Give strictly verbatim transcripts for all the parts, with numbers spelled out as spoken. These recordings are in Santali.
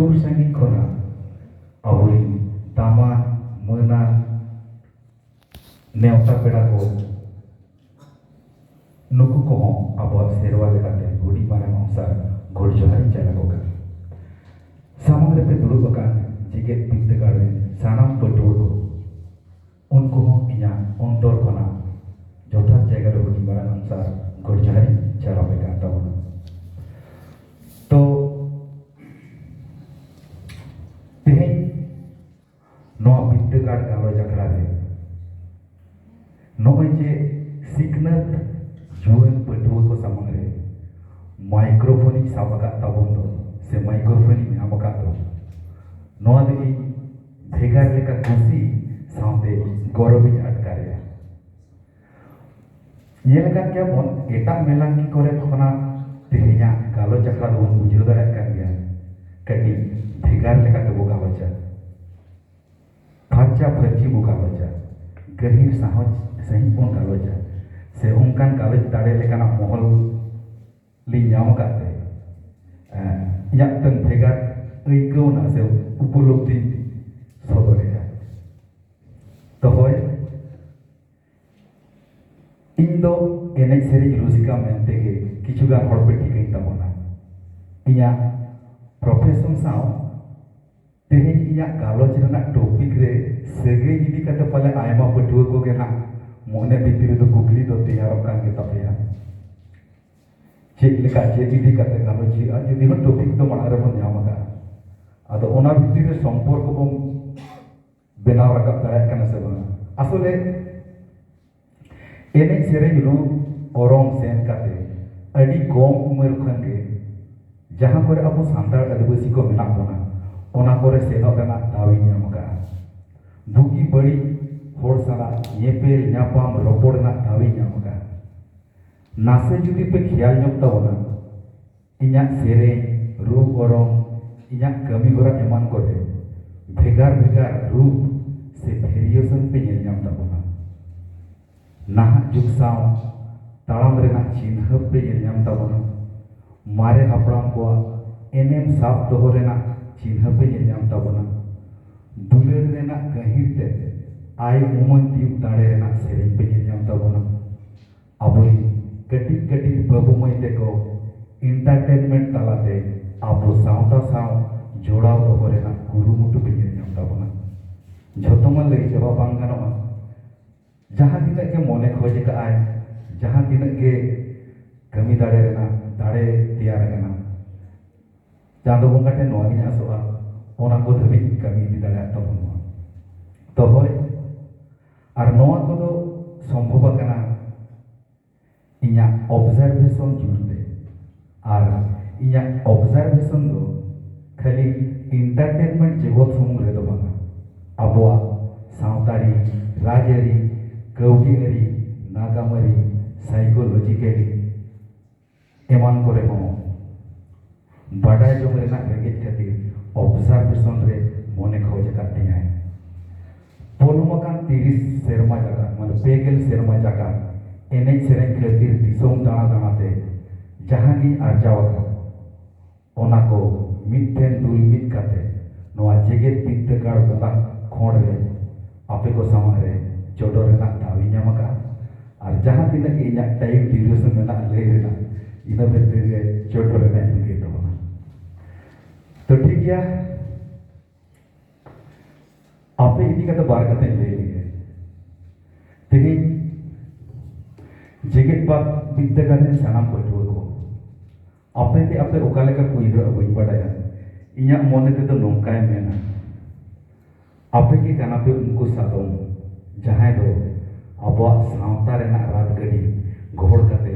ᱥᱩᱨ ᱥᱟᱺᱜᱤᱧ ᱠᱷᱚᱱᱟᱜ ᱟᱵᱚᱨᱤᱱ ᱫᱟᱢᱟᱱ ᱢᱟᱹᱱᱟᱱ ᱱᱮᱣᱛᱟ ᱯᱮᱲᱟ ᱠᱚ, ᱱᱩᱠᱩ ᱠᱚᱦᱚᱸ ᱟᱵᱚᱣᱟᱜ ᱥᱮᱨᱣᱟ ᱞᱮᱠᱟᱛᱮ ᱦᱩᱰᱤᱧ ᱢᱟᱨᱟᱝ ᱚᱝᱥᱟᱨ ᱜᱚᱰ ᱡᱚᱦᱟᱨᱤᱧ ᱪᱟᱞ ᱟᱠᱚ ᱠᱟᱱᱟ᱾ ᱥᱟᱢᱟᱝ ᱨᱮᱯᱮ ᱫᱩᱲᱩᱵ ᱟᱠᱟᱱ ᱡᱮᱜᱮᱛ ᱵᱤᱨᱫᱟᱹᱜᱟᱲ ᱨᱮᱱ ᱥᱟᱱᱟᱢ ᱯᱟᱹᱴᱷᱩᱣᱟᱹ ᱠᱚ, ᱩᱱᱠᱩ ᱦᱚᱸ ᱤᱧᱟᱹᱜ ᱚᱱᱛᱚᱨ ᱠᱷᱚᱱᱟᱜ ᱡᱚᱛᱷᱟᱛ ᱡᱟᱭᱜᱟ ᱨᱮ ᱦᱩᱰᱤᱧ ᱢᱟᱨᱟᱝ ᱚᱝᱥᱟᱨ ᱜᱚᱰ ᱡᱚᱦᱟᱨᱤᱧ ᱪᱟᱞ ᱟᱯᱮ ᱠᱟᱱ ᱛᱟᱵᱚᱱᱟ᱾ ᱛᱚ ᱛᱮᱦᱮᱧ ᱱᱚᱣᱟ ᱵᱤᱨᱫᱟᱹᱜᱟᱲ ᱜᱟᱞᱚᱪ ᱟᱠᱷᱲᱟ ᱨᱮ ᱱᱚᱜᱼᱚᱭ ᱡᱮ ᱥᱤᱠᱷᱱᱟᱹᱛ ᱡᱩᱣᱟᱹᱱ ᱯᱟᱹᱴᱷᱩᱣᱟᱹ ᱠᱚ ᱥᱟᱢᱟᱝ ᱨᱮ ᱢᱟᱭᱠᱨᱳᱯᱷᱳᱱ ᱤᱧ ᱥᱟᱵ ᱟᱠᱟᱫ ᱛᱟᱵᱚᱱ ᱫᱚ, ᱥᱮ ᱢᱟᱭᱠᱨᱳᱯᱷᱳᱱ ᱤᱧ ᱧᱟᱢ ᱟᱠᱟᱫ ᱫᱚ, ᱱᱚᱣᱟ ᱫᱚ ᱤᱧ ᱵᱷᱮᱜᱟᱨ ᱞᱮᱠᱟ ᱠᱩᱥᱤ ᱥᱟᱶᱛᱮ ᱜᱚᱨᱚᱵᱤᱧ ᱟᱴᱠᱟᱨᱮᱜᱼᱟ᱾ ᱧᱮᱞ ᱟᱠᱟᱫ ᱜᱮᱭᱟ ᱵᱚᱱ, ᱮᱴᱟᱜ ᱢᱮᱞᱟᱝᱠᱤ ᱠᱚᱨᱮ ᱠᱷᱚᱱᱟᱜ ᱛᱮᱦᱮᱧᱟᱜ ᱜᱟᱞᱚᱪ ᱟᱠᱷᱲᱟ ᱫᱚᱵᱚᱱ ᱵᱩᱡᱷᱟᱹᱣ ᱫᱟᱲᱮᱭᱟᱜ ᱠᱟᱱ ᱜᱮᱭᱟ, ᱠᱟᱹᱴᱤᱡ ᱵᱷᱮᱜᱟᱨ ᱞᱮᱠᱟ ᱛᱮᱵᱚ ᱜᱟᱞᱚᱪᱟ, ᱯᱷᱟᱨᱪᱟ ᱯᱷᱟᱹᱨᱪᱤ ᱵᱚ ᱜᱟᱞᱚᱪᱟ, ᱜᱟᱹᱦᱤᱨ ᱥᱟᱦᱚᱡ ᱥᱟᱺᱦᱤᱡ ᱵᱚᱱ ᱜᱟᱞᱚᱪᱟ, ᱥᱮ ᱚᱱᱠᱟᱱ ᱜᱟᱞᱚᱪ ᱫᱟᱲᱮ ᱞᱮᱠᱟᱱᱟᱜ ᱢᱚᱦᱚᱞ ᱞᱤᱧ ᱧᱟᱢ ᱟᱠᱟᱫ ᱛᱮ, ᱮᱸ, ᱤᱧᱟᱹᱜ ᱢᱤᱫᱴᱟᱝ ᱵᱷᱮᱜᱟᱨ ᱟᱹᱭᱠᱟᱹᱣ ᱮᱱᱟ ᱥᱮ ᱩᱯᱚᱞᱚᱵᱽᱫᱷᱤᱧ ᱥᱚᱫᱚᱨᱮᱜᱼᱟ᱾ ᱛᱚ ᱦᱳᱭ, ᱤᱧ ᱫᱚ ᱮᱱᱮᱡ ᱥᱮᱨᱮᱧ ᱨᱩᱥᱤᱠᱟ ᱢᱮᱱᱛᱮ ᱜᱮ ᱠᱤᱪᱷᱩ ᱜᱟᱱ ᱦᱚᱲ ᱯᱮ ᱴᱷᱤᱠᱟᱹᱧ ᱛᱟᱵᱚᱱᱟ᱾ ᱤᱧᱟᱹᱜ ᱯᱨᱚᱯᱷᱮᱥᱚᱱ ᱥᱟᱶ ᱛᱮᱦᱮᱧ ᱤᱧᱟᱹᱜ ᱜᱟᱞᱚᱪ ᱨᱮᱱᱟᱜ ᱴᱚᱯᱤᱠ ᱨᱮ ᱥᱟᱹᱜᱟᱹᱭ ᱤᱫᱤ ᱠᱟᱛᱮ ᱯᱟᱞᱮ ᱟᱭᱢᱟ ᱯᱟᱹᱴᱷᱩᱣᱟᱹ ᱠᱚᱜᱮ ᱱᱟᱜ ᱢᱚᱱᱮ ᱵᱷᱤᱛᱤᱨ ᱨᱮᱫᱚ ᱠᱩᱠᱞᱤ ᱫᱚ ᱛᱮᱭᱟᱨᱚᱜ ᱠᱟᱱ ᱜᱮ ᱛᱟᱯᱮᱭᱟ᱾ ᱪᱮᱫ ᱞᱮᱠᱟ, ᱪᱮᱫ ᱤᱫᱤ ᱠᱟᱛᱮ ᱜᱟᱞᱚᱪ ᱦᱩᱭᱩᱜᱼᱟ, ᱡᱩᱫᱤ ᱦᱚᱸ ᱴᱚᱯᱤᱠ ᱫᱚ ᱢᱟᱲᱟᱝ ᱨᱮᱵᱚᱱ ᱧᱟᱢ ᱟᱠᱟᱫᱼᱟ, ᱟᱫᱚ ᱚᱱᱟ ᱵᱷᱤᱛᱤᱨ ᱨᱮ ᱥᱚᱢᱯᱚᱨᱠᱚ ᱵᱚᱱ ᱵᱮᱱᱟᱣ ᱨᱟᱠᱟᱵ ᱫᱟᱲᱮᱭᱟᱜ ᱠᱟᱱᱟ ᱥᱮ ᱵᱟᱝ? ᱟᱥᱚᱞᱮ ᱮᱱᱮᱡ ᱥᱮᱨᱮᱧ ᱨᱩ ᱚᱨᱚᱝ ᱥᱮᱱ ᱠᱟᱛᱮ ᱟᱹᱰᱤ ᱠᱚᱢ ᱩᱢᱮᱨ ᱠᱷᱚᱱ ᱜᱮ ᱡᱟᱦᱟᱸ ᱠᱚᱨᱮ ᱟᱵᱚ ᱥᱟᱱᱛᱟᱲ ᱟᱹᱫᱤᱵᱟᱹᱥᱤ ᱠᱚ ᱢᱮᱱᱟᱜ ᱵᱚᱱᱟ, ᱚᱱᱟ ᱠᱚᱨᱮ ᱥᱮᱱᱚᱜ ᱨᱮᱱᱟᱜ ᱫᱟᱣ ᱤᱧ ᱧᱟᱢ ᱟᱠᱟᱫᱼᱟ᱾ ᱵᱩᱜᱤ ᱵᱟᱹᱲᱤᱡ ᱦᱚᱲ ᱥᱟᱞᱟᱜ ᱧᱮᱯᱮᱞ ᱧᱟᱯᱟᱢ ᱨᱚᱯᱚᱲ ᱨᱮᱱᱟᱜ ᱫᱟᱣ ᱤᱧ ᱧᱟᱢ ᱟᱠᱟᱫᱼᱟ᱾ ᱱᱟᱥᱮ ᱡᱩᱫᱤ ᱯᱮ ᱠᱷᱮᱭᱟᱞ ᱧᱚᱜ ᱛᱟᱵᱚᱱᱟ, ᱤᱧᱟᱹᱜ ᱥᱮᱨᱮᱧ, ᱨᱩ ᱚᱨᱚᱝ, ᱤᱧᱟᱹᱜ ᱠᱟᱹᱢᱤ ᱦᱚᱨᱟ ᱮᱢᱟᱱ ᱠᱚᱨᱮ ᱵᱷᱮᱜᱟᱨ ᱵᱷᱮᱜᱟᱨ ᱨᱩᱯ ᱥᱮ ᱵᱷᱮᱨᱤᱭᱮᱥᱚᱱ ᱯᱮ ᱧᱮᱞ ᱧᱟᱢ ᱛᱟᱵᱚᱱᱟ᱾ ᱱᱟᱦᱟᱜ ᱡᱩᱜᱽ ᱥᱟᱶ ᱛᱟᱲᱟᱢ ᱨᱮᱱᱟᱜ ᱪᱤᱱᱦᱟᱹᱯ ᱯᱮ ᱧᱮᱞ ᱧᱟᱢ ᱛᱟᱵᱚᱱᱟ᱾ ᱢᱟᱨᱮ ᱦᱟᱯᱲᱟᱢ ᱠᱚᱣᱟᱜ ᱮᱱᱮᱢ ᱥᱟᱵ ᱫᱚᱦᱚ ᱨᱮᱱᱟᱜ ᱪᱤᱱᱦᱟᱹ ᱯᱮ ᱧᱮᱞ ᱧᱟᱢ ᱛᱟᱵᱚᱱᱟ᱾ ᱫᱩᱞᱟᱹᱲ ᱨᱮᱱᱟᱜ ᱜᱟᱹᱦᱤᱨ ᱛᱮ ᱟᱭ ᱩᱢᱟᱹᱱ ᱛᱤᱭᱩᱜ ᱫᱟᱲᱮ ᱨᱮᱱᱟᱜ ᱥᱮᱨᱮᱧ ᱯᱮ ᱧᱮᱞ ᱧᱟᱢ ᱛᱟᱵᱚᱱᱟ᱾ ᱟᱵᱚᱨᱤᱱ ᱠᱟᱹᱴᱤᱡ ᱠᱟᱹᱴᱤᱡ ᱵᱟᱹᱵᱩ ᱢᱟᱹᱭ ᱛᱮᱠᱚ entertainment ᱛᱟᱞᱟᱛᱮ ᱟᱵᱚ ᱥᱟᱶᱛᱟ ᱥᱟᱶ ᱡᱚᱲᱟᱣ ᱫᱚᱦᱚ ᱨᱮᱱᱟᱜ ᱠᱩᱨᱩᱢᱩᱴᱩ ᱯᱮ ᱧᱮᱞ ᱧᱟᱢ ᱛᱟᱵᱚᱱᱟ᱾ ᱡᱷᱚᱛᱚ ᱢᱟ ᱞᱟᱹᱭ ᱪᱟᱵᱟ ᱵᱟᱝ ᱜᱟᱱᱚᱜᱼᱟ᱾ ᱡᱟᱦᱟᱸ ᱛᱤᱱᱟᱹᱜ ᱜᱮ ᱢᱚᱱᱮ ᱠᱷᱚᱡ ᱟᱠᱟᱫ ᱟᱭ, ᱡᱟᱦᱟᱸ ᱛᱤᱱᱟᱹᱜ ᱜᱮ ᱠᱟᱹᱢᱤ ᱫᱟᱲᱮ ᱨᱮᱱᱟᱜ ᱫᱟᱲᱮ ᱛᱮᱭᱟᱨ ᱟᱠᱟᱱᱟ, ᱪᱟᱸᱫᱚ ᱵᱚᱸᱜᱟ ᱴᱷᱮᱱ ᱱᱚᱣᱟ ᱜᱤᱧ ᱟᱥᱚᱜᱼᱟ, ᱚᱱᱟ ᱠᱚ ᱫᱷᱟᱹᱵᱤᱡ ᱤᱧ ᱠᱟᱹᱢᱤ ᱤᱫᱤ ᱫᱟᱲᱮᱭᱟᱜ ᱛᱟᱵᱚᱱ ᱢᱟ᱾ ᱛᱚ ᱦᱳᱭ, ᱟᱨ ᱱᱚᱣᱟ ᱠᱚᱫᱚ ᱥᱚᱢᱵᱷᱚᱵ ᱟᱠᱟᱱᱟ ᱤᱧᱟᱹᱜ observation ᱡᱳᱨ ᱛᱮ᱾ ᱟᱨ ᱤᱧᱟᱹᱜ observation ᱫᱚ ᱠᱷᱟᱹᱞᱤ entertainment ᱡᱮᱜᱚᱛ ᱥᱩᱢᱩᱝ ᱨᱮᱫᱚ ᱵᱟᱝᱟ, ᱟᱵᱚᱣᱟᱜ ᱥᱟᱶᱛᱟᱨᱤ, ᱨᱟᱡᱽᱟᱹᱨᱤ, ᱠᱟᱹᱣᱰᱤ ᱟᱹᱨᱤ, ᱱᱟᱜᱟᱢ ᱟᱹᱨᱤ, psychologically ᱮᱢᱟᱱ ᱠᱚᱨᱮ ᱦᱚᱸ ᱵᱟᱰᱟᱭ ᱡᱚᱝ ᱨᱮᱱᱟᱜ ᱨᱮᱸᱜᱮᱡ ᱠᱷᱟᱹᱛᱤᱨ observation ᱨᱮ ᱢᱚᱱᱮ ᱠᱷᱚᱡ ᱟᱠᱟᱫ ᱛᱤᱧᱟᱭ᱾ ᱯᱚᱞᱚᱢ ᱟᱠᱟᱱ ᱛᱤᱨᱤᱥ ᱥᱮᱨᱢᱟ ᱡᱟᱠᱟᱛ, ᱢᱟᱱᱮ ᱯᱮ ᱜᱮᱞ ᱥᱮᱨᱢᱟ ᱡᱟᱠᱟᱛ ᱮᱱᱮᱡ ᱥᱮᱨᱮᱧ ᱠᱷᱟᱹᱛᱤᱨ ᱫᱤᱥᱚᱢ ᱫᱟᱬᱟ ᱫᱟᱬᱟᱛᱮ ᱡᱟᱦᱟᱸ ᱜᱤᱧ ᱟᱨᱡᱟᱣ ᱟᱠᱟᱫ, ᱚᱱᱟ ᱠᱚ ᱢᱤᱫ ᱴᱷᱮᱱ ᱫᱩᱞ ᱢᱤᱫ ᱠᱟᱛᱮ ᱱᱚᱣᱟ ᱡᱮᱜᱮᱛ ᱵᱤᱨᱫᱟᱹᱜᱟᱲ ᱵᱚᱸᱜᱟ ᱠᱷᱚᱸᱰ ᱨᱮ ᱟᱯᱮ ᱠᱚ ᱥᱟᱢᱟᱝ ᱨᱮ ᱪᱚᱰᱚᱨ ᱨᱮᱱᱟᱜ ᱫᱟᱣ ᱤᱧ ᱧᱟᱢ ᱟᱠᱟᱫᱼᱟ᱾ ᱟᱨ ᱡᱟᱦᱟᱸ ᱛᱤᱱᱟᱹᱜ ᱜᱮ ᱤᱧᱟᱹᱜ time duration ᱢᱮᱱᱟᱜᱼᱟ ᱞᱟᱹᱭ ᱨᱮᱱᱟᱜ, ᱤᱱᱟᱹ ᱵᱷᱤᱛᱨᱤ ᱨᱮ ᱪᱚᱰᱚᱨ ᱨᱮᱱᱟᱜ ᱤᱧ ᱨᱤᱠᱟᱹᱭ ᱛᱟᱵᱚᱱᱟ᱾ ᱛᱚ ᱴᱷᱤᱠ ᱜᱮᱭᱟ, ᱟᱯᱮ ᱤᱫᱤ ᱠᱟᱛᱮ ᱵᱟᱨ ᱠᱟᱛᱷᱟᱧ ᱞᱟᱹᱭ ᱞᱮᱜᱮ᱾ ᱛᱮᱦᱮᱧ ᱡᱮᱜᱮᱛ ᱵᱟᱫ ᱵᱤᱨᱫᱟᱹᱜᱟᱲ ᱨᱮᱱ ᱥᱟᱱᱟᱢ ᱯᱟᱹᱴᱷᱩᱣᱟᱹ ᱠᱚ, ᱟᱯᱮ ᱛᱮ ᱟᱯᱮ ᱚᱠᱟ ᱞᱮᱠᱟ ᱠᱚ ᱩᱭᱦᱟᱹᱨᱚᱜᱼᱟ ᱵᱟᱹᱧ ᱵᱟᱰᱟᱭᱟ, ᱤᱧᱟᱹᱜ ᱢᱚᱱᱮ ᱛᱮᱫᱚ ᱱᱚᱝᱠᱟᱭ ᱢᱮᱱᱟ, ᱟᱯᱮ ᱜᱮ ᱠᱟᱱᱟ ᱯᱮ ᱩᱱᱠᱩ ᱥᱟᱫᱚᱢ, ᱡᱟᱦᱟᱸᱭ ᱫᱚ ᱟᱵᱚᱣᱟᱜ ᱥᱟᱶᱛᱟ ᱨᱮᱱᱟᱜ ᱨᱟᱛ ᱜᱟᱹᱰᱤ ᱜᱚᱦᱚᱲ ᱠᱟᱛᱮ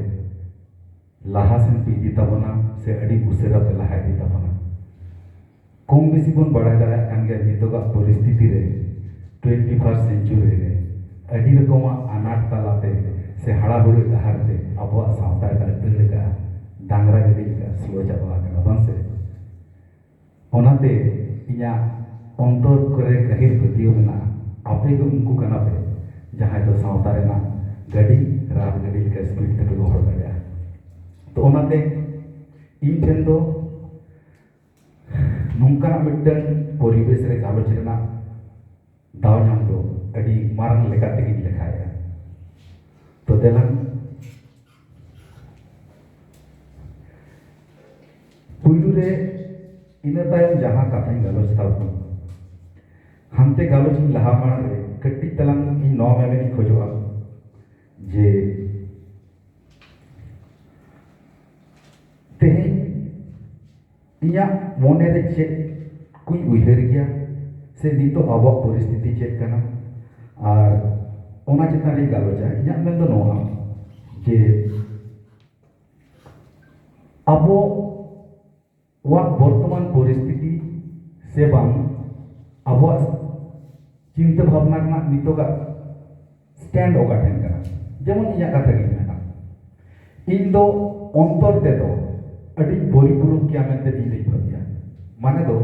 ᱞᱟᱦᱟ ᱥᱮᱱ ᱯᱮ ᱤᱫᱤ ᱛᱟᱵᱚᱱᱟ ᱥᱮ ᱟᱹᱰᱤ ᱩᱥᱟᱹᱨᱟ ᱯᱮ ᱞᱟᱦᱟ ᱤᱫᱤ ᱛᱟᱵᱚᱱᱟ᱾ ᱠᱚᱢ ᱵᱮᱥᱤ ᱵᱚᱱ ᱵᱟᱲᱟᱭ ᱫᱟᱲᱮᱭᱟᱜ ᱠᱟᱱ ᱜᱮᱭᱟ, ᱱᱤᱛᱚᱜᱟᱜ ᱯᱚᱨᱤᱥᱛᱷᱤᱛᱤ ᱨᱮ, twenty first century ᱨᱮ ᱟᱹᱰᱤ ᱨᱚᱠᱚᱢᱟᱜ ᱟᱱᱟᱴ ᱛᱟᱞᱟᱛᱮ ᱥᱮ ᱦᱟᱲᱟᱦᱩᱲᱟᱹ ᱰᱟᱦᱟᱨ ᱛᱮ ᱟᱵᱚᱣᱟᱜ ᱥᱟᱶᱛᱟ ᱫᱟᱹᱲ ᱫᱟᱹᱲ ᱟᱠᱟᱫᱼᱟ, ᱰᱟᱝᱨᱟ ᱜᱟᱹᱰᱤ ᱞᱮᱠᱟ slow ᱪᱟᱵᱟ ᱟᱠᱟᱱᱟ, ᱵᱟᱝ ᱥᱮ? ᱚᱱᱟᱛᱮ ᱤᱧᱟᱹᱜ ᱚᱱᱛᱚᱨ ᱠᱚᱨᱮ ᱜᱟᱹᱦᱤᱨ ᱯᱟᱹᱛᱭᱟᱹᱣ ᱢᱮᱱᱟᱜᱼᱟ, ᱟᱯᱮ ᱜᱮ ᱩᱱᱠᱩ ᱠᱟᱱᱟ ᱯᱮ ᱡᱟᱦᱟᱸᱭ ᱫᱚ ᱥᱟᱶᱛᱟ ᱨᱮᱱᱟᱜ ᱜᱟᱹᱰᱤ ᱨᱟᱛ ᱜᱟᱹᱰᱤ ᱞᱮᱠᱟ speed ᱛᱮᱯᱮ ᱜᱚᱦᱚᱲ ᱫᱟᱲᱮᱭᱟᱜᱼᱟ᱾ ᱛᱚ ᱚᱱᱟᱛᱮ ᱤᱧ ᱴᱷᱮᱱ ᱫᱚ ᱱᱚᱝᱠᱟᱱᱟᱜ ᱢᱤᱫᱴᱟᱝ ᱯᱚᱨᱤᱵᱮᱥ ᱨᱮ ᱜᱟᱞᱚᱪ ᱨᱮᱱᱟᱜ ᱫᱟᱣ ᱧᱟᱢ ᱫᱚ ᱟᱹᱰᱤ ᱢᱟᱨᱟᱝ ᱞᱮᱠᱟ ᱛᱮᱜᱮᱧ ᱞᱮᱠᱷᱟᱭᱟ᱾ ᱛᱚ ᱫᱮᱞᱟᱝ, ᱯᱩᱭᱞᱩ ᱨᱮ ᱤᱱᱟᱹ ᱛᱟᱭᱚᱢ ᱡᱟᱦᱟᱸ ᱠᱟᱛᱷᱟᱧ ᱜᱟᱞᱚᱪ ᱛᱟᱵᱚᱱ, ᱦᱟᱱᱛᱮ ᱜᱟᱞᱚᱪ ᱤᱧ ᱞᱟᱦᱟ ᱢᱟᱲᱟᱝ ᱨᱮ ᱠᱟᱹᱴᱤᱡ ᱛᱟᱞᱟᱝ ᱤᱧ ᱱᱚᱣᱟ ᱢᱮᱢᱮᱱ ᱤᱧ ᱠᱷᱚᱡᱚᱜᱼᱟ ᱡᱮ ᱛᱮᱦᱮᱧ ᱤᱧᱟᱹᱜ ᱢᱚᱱᱮ ᱨᱮ ᱪᱮᱫ ᱠᱚᱧ ᱩᱭᱦᱟᱹᱨ ᱜᱮᱭᱟ, ᱥᱮ ᱱᱤᱛᱚᱜ ᱟᱵᱚᱣᱟᱜ ᱯᱚᱨᱤᱥᱛᱷᱤᱛᱤ ᱪᱮᱫ ᱠᱟᱱᱟ, ᱟᱨ ᱚᱱᱟ ᱪᱮᱛᱟᱱ ᱨᱤᱧ ᱜᱟᱞᱚᱪᱟ᱾ ᱤᱧᱟᱹᱜ ᱢᱮᱱ ᱫᱚ ᱱᱚᱣᱟ ᱡᱮ ᱟᱵᱚᱣᱟᱜ ᱵᱚᱨᱛᱚᱢᱟᱱ ᱯᱚᱨᱤᱥᱛᱷᱤᱛᱤ ᱥᱮ ᱵᱟᱝ ᱟᱵᱚᱣᱟᱜ ᱪᱤᱱᱛᱟᱹ ᱵᱷᱟᱵᱽᱱᱟ ᱨᱮᱱᱟᱜ ᱱᱤᱛᱚᱜᱟᱜ ᱥᱴᱮᱱᱰ ᱚᱠᱟ ᱴᱷᱮᱱ ᱠᱟᱱᱟ᱾ ᱡᱮᱢᱚᱱ ᱤᱧᱟᱹᱜ ᱠᱟᱛᱷᱟ ᱜᱤᱧ ᱢᱮᱱᱟ, ᱤᱧ ᱫᱚ ᱚᱱᱛᱚᱨ ᱛᱮᱫᱚ ᱟᱹᱰᱤ ᱯᱚᱨᱤᱯᱩᱨᱩᱠ ᱜᱮᱭᱟ ᱢᱮᱱᱛᱮ ᱤᱧ ᱫᱚᱧ ᱵᱷᱟᱹᱵᱤᱭᱟ᱾ ᱢᱟᱱᱮ ᱫᱚ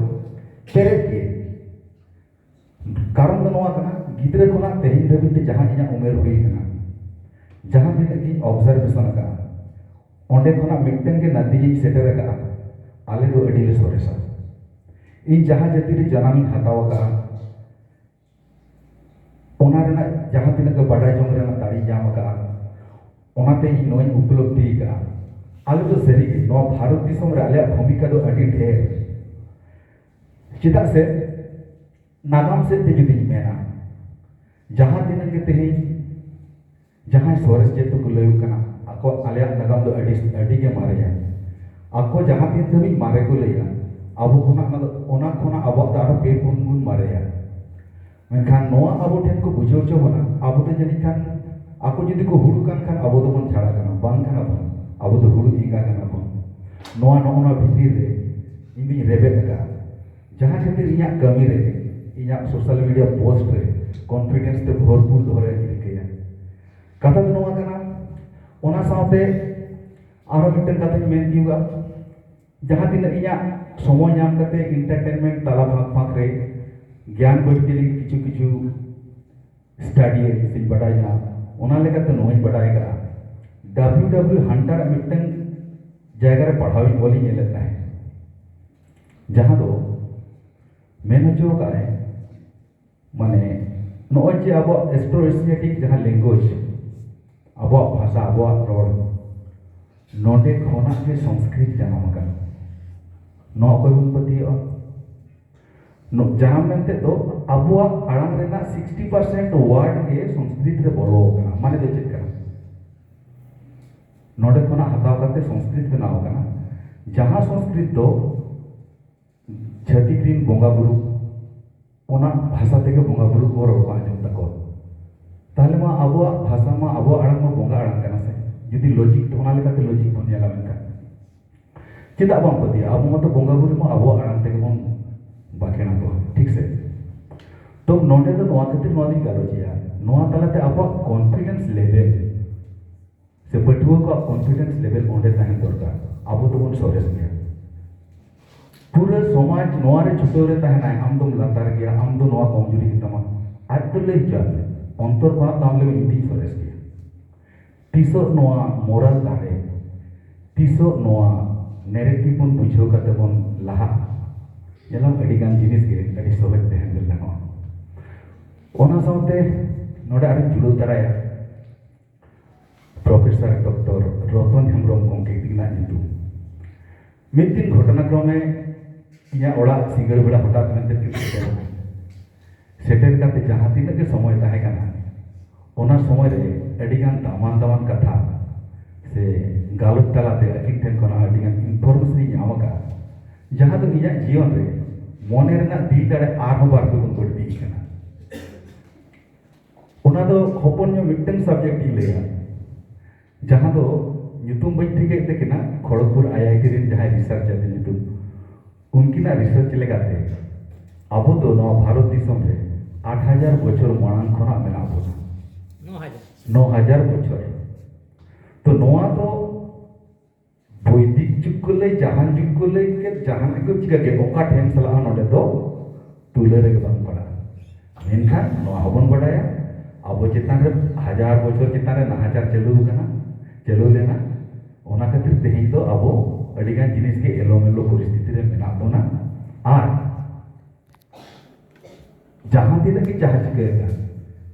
ᱯᱮᱨᱮᱡ ᱜᱮ᱾ ᱠᱟᱨᱚᱱ ᱫᱚ ᱱᱚᱣᱟ ᱠᱟᱱᱟ, ᱜᱤᱫᱽᱨᱟᱹ ᱠᱷᱚᱱᱟᱜ ᱛᱮᱦᱮᱧ ᱫᱷᱟᱹᱵᱤᱡ ᱛᱮ ᱡᱟᱦᱟᱸ ᱤᱧᱟᱹᱜ ᱩᱢᱮᱨ ᱦᱩᱭ ᱠᱟᱱᱟ, ᱡᱟᱦᱟᱸ ᱛᱤᱱᱟᱹᱜ ᱜᱤᱧ ᱚᱵᱡᱟᱨᱵᱷᱮᱥᱚᱱ ᱟᱠᱟᱫᱼᱟ, ᱚᱸᱰᱮ ᱠᱷᱚᱱᱟᱜ ᱢᱤᱫᱴᱟᱝ ᱜᱮ ᱱᱟᱹᱛᱤᱡ ᱤᱧ ᱥᱮᱴᱮᱨ ᱟᱠᱟᱫᱼᱟ, ᱟᱞᱮ ᱫᱚ ᱟᱹᱰᱤ ᱞᱮ ᱥᱚᱨᱮᱥᱟ᱾ ᱤᱧ ᱡᱟᱦᱟᱸ ᱡᱟᱹᱛᱤ ᱨᱮ ᱡᱟᱱᱟᱢ ᱤᱧ ᱦᱟᱛᱟᱣ ᱟᱠᱟᱫᱼᱟ, ᱚᱱᱟ ᱨᱮᱱᱟᱜ ᱡᱟᱦᱟᱸ ᱛᱤᱱᱟᱹᱜ ᱜᱮ ᱵᱟᱰᱟᱭ ᱡᱚᱝ ᱨᱮᱱᱟᱜ ᱫᱟᱲᱮᱧ ᱧᱟᱢ ᱟᱠᱟᱫᱼᱟ, ᱚᱱᱟᱛᱮ ᱤᱧ ᱱᱚᱣᱟᱧ ᱩᱯᱞᱚᱵᱽᱫᱷᱤ ᱟᱠᱟᱫᱼᱟ᱾ ᱟᱞᱮ ᱫᱚ ᱥᱟᱹᱨᱤᱜᱮ ᱱᱚᱣᱟ ᱵᱷᱟᱨᱚᱛ ᱫᱤᱥᱚᱢ ᱨᱮ ᱟᱞᱮᱭᱟᱜ ᱵᱷᱩᱢᱤᱠᱟ ᱫᱚ ᱟᱹᱰᱤ ᱰᱷᱮᱨ᱾ ᱪᱮᱫᱟᱜ ᱥᱮ ᱱᱟᱜᱟᱢ ᱥᱮᱫ ᱛᱮ ᱡᱩᱫᱤᱧ ᱢᱮᱱᱟ, ᱡᱟᱦᱟᱸ ᱛᱤᱱᱟᱹᱜ ᱜᱮ ᱛᱮᱦᱮᱧ ᱡᱟᱦᱟᱸᱭ ᱥᱚᱨᱮᱥ ᱡᱟᱹᱛᱤ ᱠᱚ ᱞᱟᱹᱭᱚᱜ ᱠᱟᱱᱟ, ᱟᱠᱚ ᱟᱞᱮᱭᱟᱜ ᱱᱟᱜᱟᱢ ᱫᱚ ᱟᱹᱰᱤ, ᱟᱹᱰᱤ ᱜᱮ ᱢᱟᱨᱮᱭᱟ᱾ ᱟᱠᱚ ᱡᱟᱦᱟᱸ ᱛᱤᱱ ᱫᱷᱟᱹᱵᱤᱡ ᱢᱟᱨᱮ ᱠᱚ ᱞᱟᱹᱭᱟ, ᱟᱵᱚ ᱠᱷᱚᱱᱟᱜ ᱚᱱᱟ ᱫᱚ, ᱚᱱᱟ ᱠᱷᱚᱱᱟᱜ ᱟᱵᱚᱣᱟᱜ ᱫᱚ ᱟᱨᱦᱚᱸ ᱯᱮ ᱯᱩᱱ ᱜᱩᱱ ᱢᱟᱨᱮᱭᱟ᱾ ᱢᱮᱱᱠᱷᱟᱱ ᱱᱚᱣᱟ ᱟᱵᱚ ᱴᱷᱮᱱ ᱠᱚ ᱵᱩᱡᱷᱟᱹᱣ ᱦᱚᱪᱚ ᱵᱚᱱᱟ, ᱟᱵᱚ ᱫᱚ ᱡᱟᱹᱱᱤᱡ ᱠᱷᱟᱱ ᱟᱠᱚ ᱡᱩᱫᱤ ᱠᱚ ᱦᱩᱲᱩ ᱠᱟᱱ ᱠᱷᱟᱱ ᱟᱵᱚ ᱫᱚᱵᱚᱱ ᱡᱷᱟᱲᱟ ᱠᱟᱱᱟ, ᱵᱟᱝ ᱠᱟᱱᱟ ᱵᱚᱱ, ᱟᱵᱚ ᱫᱚ ᱦᱩᱲᱩ ᱮᱸᱜᱟ ᱠᱟᱱᱟ ᱵᱚᱱ᱾ ᱱᱚᱣᱟ, ᱱᱚᱜᱼᱚ ᱱᱚᱣᱟ ᱵᱷᱤᱛᱤᱨ ᱨᱮ ᱤᱧ ᱫᱩᱧ ᱨᱮᱵᱮᱫ ᱟᱠᱟᱫᱼᱟ, ᱡᱟᱦᱟᱸ ᱠᱷᱟᱹᱛᱤᱨ ᱤᱧᱟᱹᱜ ᱠᱟᱹᱢᱤ ᱨᱮ, ᱤᱧᱟᱹᱜ ᱥᱳᱥᱟᱞ ᱢᱤᱰᱤᱭᱟ ᱯᱳᱥᱴ ᱨᱮ ᱠᱚᱱᱯᱷᱤᱰᱮᱱᱥ ᱛᱮ ᱵᱷᱚᱨᱯᱩᱨ ᱫᱚᱦᱚ ᱨᱮᱭᱟᱜ ᱤᱧ ᱨᱤᱠᱟᱹᱭᱟ᱾ ᱠᱟᱛᱷᱟ ᱫᱚ ᱱᱚᱣᱟ ᱠᱟᱱᱟ, ᱚᱱᱟ ᱥᱟᱶᱛᱮ ᱟᱨᱦᱚᱸ ᱢᱤᱫᱴᱮᱱ ᱠᱟᱛᱷᱟᱧ ᱢᱮᱱ ᱛᱤᱭᱳᱜᱟ, ᱡᱟᱦᱟᱸ ᱛᱤᱱᱟᱹᱜ ᱤᱧᱟᱹᱜ ᱥᱚᱢᱚᱭ ᱧᱟᱢ ᱠᱟᱛᱮ ᱤᱱᱴᱟᱨᱴᱮᱱᱢᱮᱱᱴ ᱛᱟᱞᱟ ᱯᱷᱟᱸᱠ ᱯᱷᱟᱸᱠ ᱨᱮ ᱜᱮᱭᱟᱱ ᱵᱟᱹᱲᱛᱤ ᱞᱟᱹᱜᱤᱫ ᱠᱤᱪᱷᱩ ᱠᱤᱪᱷᱩ ᱥᱴᱟᱰᱤ ᱥᱮᱧ ᱵᱟᱰᱟᱭ ᱧᱟᱢ, ᱚᱱᱟ ᱞᱮᱠᱟᱛᱮ ᱱᱚᱣᱟᱧ ᱵᱟᱰᱟᱭ ᱠᱟᱜᱼᱟ, ᱰᱟᱵᱞᱤᱭᱩ ᱰᱟᱵᱞᱤᱭᱩ ᱦᱟᱱᱴᱟᱨ ᱟᱜ ᱢᱤᱫᱴᱟᱝ ᱡᱟᱭᱜᱟ ᱨᱮ ᱯᱟᱲᱦᱟᱣ ᱤᱧ ᱚᱞᱤᱧ ᱧᱮᱞᱮᱫ ᱛᱟᱦᱮᱸᱫ᱾ ᱡᱟᱦᱟᱸ ᱫᱚ ᱢᱮᱱ ᱦᱚᱪᱚ ᱟᱠᱟᱫ ᱟᱭ, ᱢᱟᱱᱮ, ᱱᱚᱜᱼᱚᱭ ᱡᱮ ᱟᱵᱚᱣᱟᱜ Austro-Asiatic ᱡᱟᱦᱟᱸ language, ᱟᱵᱚᱣᱟᱜ ᱵᱷᱟᱥᱟ, ᱟᱵᱚᱣᱟᱜ ᱨᱚᱲ, ᱱᱚᱰᱮ ᱠᱷᱚᱱᱟᱜ ᱜᱮ ᱥᱚᱝᱥᱠᱨᱤᱛ ᱡᱟᱱᱟᱢ ᱟᱠᱟᱱᱟ᱾ ᱱᱚᱣᱟ ᱚᱠᱚᱭ ᱵᱚᱱ ᱯᱟᱹᱛᱭᱟᱹᱜᱼᱟ? ᱱᱚ-, ᱡᱟᱱᱟᱢ ᱢᱮᱱᱛᱮ ᱫᱚ ᱟᱵᱚᱣᱟᱜ ᱟᱲᱟᱝ ᱨᱮᱱᱟᱜ sixty percent word ᱜᱮ ᱥᱚᱝᱥᱠᱨᱤᱛ ᱨᱮ ᱵᱚᱞᱚ ᱟᱠᱟᱱᱟ᱾ ᱢᱟᱱᱮ ᱫᱚ ᱪᱮᱫ ᱠᱟᱱᱟ? ᱱᱚᱰᱮ ᱠᱷᱚᱱᱟᱜ ᱦᱟᱛᱟᱣ ᱠᱟᱛᱮ ᱥᱚᱝᱥᱠᱨᱤᱛ ᱵᱮᱱᱟᱣ ᱟᱠᱟᱱᱟ, ᱡᱟᱦᱟᱸ ᱥᱚᱝᱥᱠᱨᱤᱛ ᱫᱚ ᱪᱷᱟᱹᱛᱤᱠ ᱨᱤᱱ ᱵᱚᱸᱜᱟ ᱵᱩᱨᱩ ᱚᱱᱟ ᱵᱷᱟᱥᱟ ᱛᱮᱜᱮ ᱵᱚᱸᱜᱟ ᱵᱩᱨᱩ ᱠᱚ ᱨᱚᱲ ᱠᱚ ᱟᱸᱡᱚᱢ ᱛᱟᱠᱚᱣᱟ᱾ ᱛᱟᱦᱞᱮ ᱢᱟ ᱟᱵᱚᱣᱟᱜ ᱵᱷᱟᱥᱟ ᱢᱟ, ᱟᱵᱚᱣᱟᱜ ᱟᱲᱟᱝ ᱢᱟ ᱵᱚᱸᱜᱟ ᱟᱲᱟᱝ ᱠᱟᱱᱟ ᱥᱮ᱾ ᱡᱩᱫᱤ logic, ᱚᱱᱟ ᱞᱮᱠᱟᱛᱮ logic ᱵᱚᱱ ᱧᱮᱞᱟ, ᱢᱮᱱᱠᱷᱟᱱ ᱪᱮᱫᱟᱜ ᱵᱟᱝ ᱯᱟᱹᱛᱭᱟᱹᱜᱼᱟ? ᱟᱵᱚ ᱢᱟᱛᱚ ᱵᱚᱸᱜᱟ ᱵᱩᱨᱩ ᱢᱟ ᱟᱵᱚᱣᱟᱜ ᱟᱲᱟᱝ ᱛᱮᱜᱮ ᱵᱚᱱ ᱵᱟᱠᱷᱮᱲ ᱟᱠᱚᱣᱟ, ᱴᱷᱤᱠ ᱥᱮ? ᱛᱚ ᱱᱚᱰᱮ ᱫᱚ ᱱᱚᱣᱟ ᱠᱷᱟᱹᱛᱤᱨ ᱱᱚᱣᱟ ᱫᱚᱧ ᱜᱟᱞᱚᱪᱮᱜᱼᱟ, ᱱᱚᱣᱟ ᱛᱟᱞᱟᱛᱮ ᱟᱵᱚᱣᱟᱜ confidence level ᱥᱮ ᱯᱟᱹᱴᱷᱩᱣᱟᱹ ᱠᱚᱣᱟᱜ confidence level ᱚᱸᱰᱮ ᱛᱟᱦᱮᱱ ᱫᱚᱨᱠᱟᱨ᱾ ᱟᱵᱚ ᱫᱚᱵᱚᱱ ᱥᱚᱨᱮᱥ ᱜᱮᱭᱟ᱾ ᱯᱩᱨᱟᱹ ᱥᱚᱢᱟᱡᱽ ᱱᱚᱣᱟ ᱨᱮ ᱪᱷᱩᱴᱟᱹᱣ ᱨᱮ ᱛᱟᱦᱮᱱᱟᱭ, ᱟᱢ ᱫᱚᱢ ᱞᱟᱛᱟᱨ ᱜᱮᱭᱟ, ᱟᱢ ᱫᱚ ᱱᱚᱣᱟ ᱠᱚᱢᱡᱩᱨᱤ ᱜᱮᱛᱟᱢᱟ᱾ ᱟᱡ ᱫᱚ ᱞᱟᱹᱭ ᱦᱚᱪᱚᱣᱟᱜ ᱢᱮ, ᱚᱱᱛᱚᱨ ᱠᱷᱚᱱᱟᱜ ᱫᱚ ᱟᱢ ᱞᱟᱹᱭ ᱢᱮ, "ᱤᱧ ᱫᱚᱧ ᱥᱚᱨᱮᱥ ᱜᱮᱭᱟ᱾" ᱛᱤᱥᱚᱜ ᱱᱚᱣᱟ moral ᱫᱟᱲᱮ, ᱛᱤᱥᱚᱜ ᱱᱚᱣᱟ narrative ᱵᱚᱱ ᱵᱩᱡᱷᱟᱹᱣ ᱠᱟᱛᱮ ᱵᱚᱱ ᱞᱟᱦᱟᱜᱼᱟ? ᱧᱮᱞᱟᱢ, ᱟᱹᱰᱤ ᱜᱟᱱ ᱡᱤᱱᱤᱥ ᱜᱮ ᱟᱹᱰᱤ ᱥᱚᱦᱚᱡ ᱛᱮ handle ᱜᱟᱱᱚᱜᱼᱟ᱾ ᱚᱱᱟ ᱥᱟᱶᱛᱮ ᱱᱚᱰᱮ ᱟᱨᱤᱧ ᱡᱩᱲᱟᱹᱣ ᱛᱟᱨᱟᱭᱟ, ᱯᱨᱚᱯᱷᱮᱥᱚᱨ ᱰᱚᱠᱴᱚᱨ ᱨᱚᱛᱚᱱ ᱦᱮᱢᱵᱨᱚᱢ ᱜᱚᱢᱠᱮ ᱛᱤᱠᱤᱱᱟᱜ ᱧᱩᱛᱩᱢ᱾ ᱢᱤᱫ ᱫᱤᱱ ᱜᱷᱚᱴᱚᱱᱟ ᱠᱨᱚᱢᱮ ᱤᱧᱟᱹᱜ ᱚᱲᱟᱜ ᱥᱤᱸᱜᱟᱹᱲ ᱵᱮᱲᱟ ᱦᱚᱴᱟᱛ ᱢᱮᱱᱛᱮ ᱠᱤᱱ ᱥᱮᱴᱮᱨ ᱮᱱᱟ᱾ ᱥᱮᱴᱮᱨ ᱠᱟᱛᱮ ᱡᱟᱦᱟᱸ ᱛᱤᱱᱟᱹᱜ ᱜᱮ ᱥᱚᱢᱚᱭ ᱛᱟᱦᱮᱸ ᱠᱟᱱᱟ, ᱚᱱᱟ ᱥᱚᱢᱚᱭ ᱨᱮ ᱟᱹᱰᱤ ᱜᱟᱱ ᱫᱟᱢᱟᱱ ᱫᱟᱢᱟᱱ ᱠᱟᱛᱷᱟ ᱥᱮ ᱜᱟᱞᱚᱪ ᱛᱟᱞᱟᱛᱮ ᱟᱹᱠᱤᱱ ᱴᱷᱮᱱ ᱠᱷᱚᱱᱟᱜ ᱟᱹᱰᱤ ᱜᱟᱱ information ᱤᱧ ᱧᱟᱢ ᱟᱠᱟᱫᱼᱟ, ᱡᱟᱦᱟᱸ ᱫᱚ ᱤᱧᱟᱹᱜ ᱡᱤᱭᱚᱱ ᱨᱮ ᱢᱚᱱᱮ ᱨᱮᱱᱟᱜ ᱫᱤᱞ ᱫᱟᱲᱮ ᱟᱨᱦᱚᱸ ᱵᱟᱨ ᱯᱮ ᱜᱩᱱ ᱵᱟᱹᱲᱛᱤ ᱟᱠᱟᱱᱟ᱾ ᱚᱱᱟ ᱫᱚ ᱦᱚᱯᱚᱱ ᱧᱚᱜ ᱢᱤᱫᱴᱟᱝ subject ᱤᱧ ᱞᱟᱹᱭᱟ, ᱡᱟᱦᱟᱸ ᱫᱚ ᱧᱩᱛᱩᱢ ᱵᱟᱹᱧ ᱴᱷᱤᱠᱟᱹᱭᱮᱫ ᱛᱟᱹᱠᱤᱱᱟ, ᱠᱷᱚᱲᱚᱜᱽᱯᱩᱨ IIT ᱨᱮᱱ ᱡᱟᱦᱟᱸᱭ researcher ᱧᱩᱛᱩᱢ, ᱩᱱᱠᱤᱱᱟᱜ research ᱞᱮᱠᱟᱛᱮ ᱟᱵᱚ ᱫᱚ ᱱᱚᱣᱟ ᱵᱷᱟᱨᱚᱛ ᱫᱤᱥᱚᱢ ᱨᱮ ᱟᱴ ᱦᱟᱡᱟᱨ ᱵᱚᱪᱷᱚᱨ ᱢᱟᱲᱟᱝ ᱠᱷᱚᱱᱟᱜ ᱢᱮᱱᱟᱜ ᱵᱚᱱᱟ᱾ ᱱᱚ ᱦᱟᱡᱟᱨ᱾ ᱱᱚ ᱦᱟᱡᱟᱨ ᱵᱚᱪᱷᱚᱨ᱾ ᱛᱚ ᱱᱚᱣᱟ ᱫᱚ ᱵᱳᱭᱫᱤᱠ ᱡᱩᱜᱽ ᱠᱚ ᱞᱟᱹᱭ, ᱡᱟᱦᱟᱱ ᱡᱩᱜᱽ ᱠᱚ ᱞᱟᱹᱭ ᱠᱮᱫ, ᱡᱟᱦᱟᱱᱟᱜ ᱜᱮᱠᱚ ᱪᱤᱠᱟᱹ ᱠᱮᱫ, ᱚᱠᱟ ᱴᱷᱮᱱ ᱥᱟᱞᱟᱜ ᱦᱚᱸ ᱱᱚᱰᱮ ᱫᱚ ᱛᱩᱞᱟᱹ ᱨᱮᱜᱮ ᱵᱟᱝ ᱯᱟᱲᱟᱜᱼᱟ᱾ ᱢᱮᱱᱠᱷᱟᱱ ᱱᱚᱣᱟ ᱦᱚᱸᱵᱚᱱ ᱵᱟᱰᱟᱭᱟ, ᱟᱵᱚ ᱪᱮᱛᱟᱱ ᱨᱮ ᱦᱟᱡᱟᱨ ᱵᱚᱪᱷᱚᱨ ᱪᱮᱛᱟᱱ ᱨᱮ ᱱᱟᱦᱟᱪᱟᱨ ᱪᱟᱹᱞᱩ ᱟᱠᱟᱱᱟ, ᱪᱟᱹᱞᱩ ᱞᱮᱱᱟ᱾ ᱚᱱᱟ ᱠᱷᱟᱹᱛᱤᱨ ᱛᱮᱦᱮᱧ ᱫᱚ ᱟᱵᱚ ᱟᱹᱰᱤᱜᱟᱱ ᱡᱤᱱᱤᱥ ᱜᱮ ᱮᱞᱳᱢᱮᱞᱳ ᱯᱚᱨᱤᱥᱛᱷᱤᱛᱤ ᱨᱮ ᱢᱮᱱᱟᱜ ᱵᱚᱱᱟ᱾ ᱟᱨ ᱡᱟᱦᱟᱸ ᱛᱤᱱᱟᱹᱜ ᱜᱮ ᱡᱟᱦᱟᱸ ᱪᱤᱠᱟᱹᱭᱮᱱᱟ,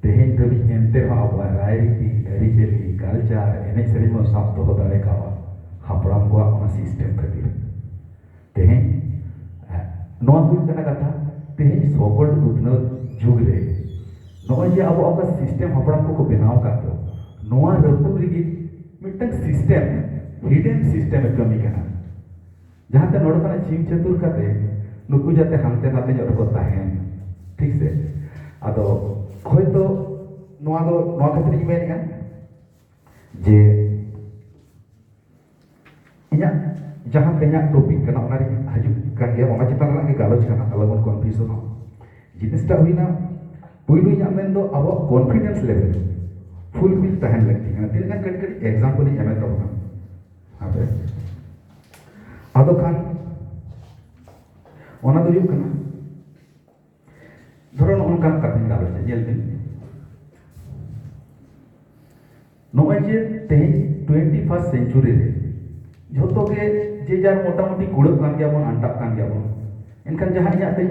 ᱛᱮᱦᱮᱧ ᱫᱷᱟᱹᱵᱤᱡ ᱮᱱᱛᱮ ᱨᱮᱦᱚᱸ ᱟᱵᱚᱣᱟᱜ ᱨᱟᱭᱨᱤᱛᱤ, ᱟᱹᱨᱤᱪᱟᱹᱞᱤ, ᱠᱟᱞᱪᱟᱨ, ᱮᱱᱮᱡ ᱥᱮᱨᱮᱧ ᱵᱚᱱ ᱥᱟᱵ ᱫᱚᱦᱚ ᱫᱟᱲᱮ ᱠᱟᱣᱟ ᱦᱟᱯᱲᱟᱢ ᱠᱚᱣᱟᱜ ᱚᱱᱟ ᱥᱤᱥᱴᱮᱢ ᱠᱷᱟᱹᱛᱤᱨ᱾ ᱛᱮᱦᱮᱧ, ᱮ, ᱱᱚᱣᱟ ᱦᱩᱭᱩᱜ ᱠᱟᱱᱟ ᱠᱟᱛᱷᱟ, ᱛᱮᱦᱮᱧ ᱥᱚᱠᱚᱞ ᱩᱛᱱᱟᱹᱣ ᱡᱩᱜᱽ ᱨᱮ ᱱᱚᱜᱼᱚᱭ ᱡᱮ ᱟᱵᱚ ᱚᱠᱟ ᱥᱤᱥᱴᱮᱢ ᱦᱟᱯᱲᱟᱢ ᱠᱚᱠᱚ ᱵᱮᱱᱟᱣ ᱟᱠᱟᱫ ᱫᱚ, ᱱᱚᱣᱟ ᱨᱟᱹᱯᱩᱫ ᱞᱟᱹᱜᱤᱫ ᱢᱤᱫᱴᱟᱝ ᱥᱤᱥᱴᱮᱢ, ᱦᱤᱰᱮᱱ ᱥᱤᱥᱴᱮᱢ ᱮ ᱠᱟᱹᱢᱤ ᱠᱟᱱᱟ, ᱡᱟᱦᱟᱸᱛᱮ ᱱᱚᱰᱮ ᱠᱷᱚᱱᱟᱜ ᱪᱷᱤᱢ ᱪᱷᱟᱹᱛᱩᱨ ᱠᱟᱛᱮ ᱱᱩᱠᱩ ᱡᱟᱛᱮ ᱦᱟᱱᱛᱮ ᱱᱟᱛᱮ ᱧᱚᱜ ᱨᱮᱠᱚ ᱛᱟᱦᱮᱱ, ᱴᱷᱤᱠ ᱥᱮ? ᱟᱫᱚ ᱦᱚᱭᱛᱚ ᱱᱚᱣᱟ ᱫᱚ ᱱᱚᱣᱟ ᱠᱷᱟᱹᱛᱤᱨ ᱤᱧ ᱢᱮᱱᱮᱫᱼᱟ ᱡᱮ ᱤᱧᱟᱹᱜ ᱡᱟᱦᱟᱸ ᱛᱮᱦᱮᱧᱟᱜ ᱴᱚᱯᱤᱠ ᱠᱟᱱᱟ, ᱚᱱᱟ ᱨᱮ ᱦᱤᱡᱩᱜ ᱠᱟᱱ ᱜᱮᱭᱟ, ᱚᱱᱟ ᱪᱮᱛᱟᱱ ᱨᱮᱱᱟᱜ ᱜᱮ ᱜᱟᱞᱚᱪ ᱠᱟᱱᱟ, ᱟᱞᱚᱵᱚᱱ ᱠᱚᱱᱯᱷᱤᱭᱩᱥᱚᱱᱚᱜ᱾ ᱡᱤᱱᱤᱥᱴᱟ ᱦᱩᱭᱱᱟ, ᱯᱩᱭᱞᱩ ᱤᱧᱟᱹᱜ ᱢᱮᱱ ᱫᱚ ᱟᱵᱚᱣᱟᱜ ᱠᱚᱱᱯᱷᱤᱰᱮᱱᱥ ᱞᱮᱵᱮᱞ ᱯᱷᱩᱞᱯᱷᱤᱞ ᱛᱟᱦᱮᱱ ᱞᱟᱹᱠᱛᱤ ᱠᱟᱱᱟ᱾ ᱛᱤᱱᱟᱹᱜ ᱜᱟᱱ ᱠᱟᱹᱴᱤᱡ ᱠᱟᱹᱴᱤᱡ ᱮᱠᱡᱟᱢᱯᱚᱞ ᱤᱧ ᱮᱢᱮᱫ ᱛᱟᱵᱚᱱᱟ᱾ ᱦᱟᱯᱮ, ᱟᱫᱚ ᱠᱷᱟᱱ ᱚᱱᱟ ᱫᱚ ᱦᱩᱭᱩᱜ ᱠᱟᱱᱟ, ᱫᱷᱚᱨᱚ ᱱᱚᱜᱼᱚ ᱱᱚᱝᱠᱟᱱᱟᱜ ᱠᱟᱛᱷᱟᱧ ᱜᱟᱞᱚᱪᱟ, ᱧᱮᱞ ᱵᱤᱱ᱾ ᱱᱚᱜᱼᱚᱭ ᱡᱮ ᱛᱮᱦᱮᱧ ᱴᱩᱭᱮᱱᱴᱤ ᱯᱷᱟᱨᱥᱴ ᱥᱮᱧᱪᱩᱨᱤ ᱨᱮ ᱡᱷᱚᱛᱚ ᱜᱮ ᱡᱮ ᱡᱟᱨ ᱢᱚᱴᱟᱢᱩᱴᱤ ᱠᱩᱲᱟᱹᱜ ᱠᱟᱱ ᱜᱮᱭᱟ ᱵᱚᱱ, ᱟᱱᱴᱟᱜ ᱠᱟᱱ ᱜᱮᱭᱟ ᱵᱚᱱ, ᱮᱱᱠᱷᱟᱱ ᱡᱟᱦᱟᱸ ᱤᱧᱟᱹᱜ ᱛᱮᱧ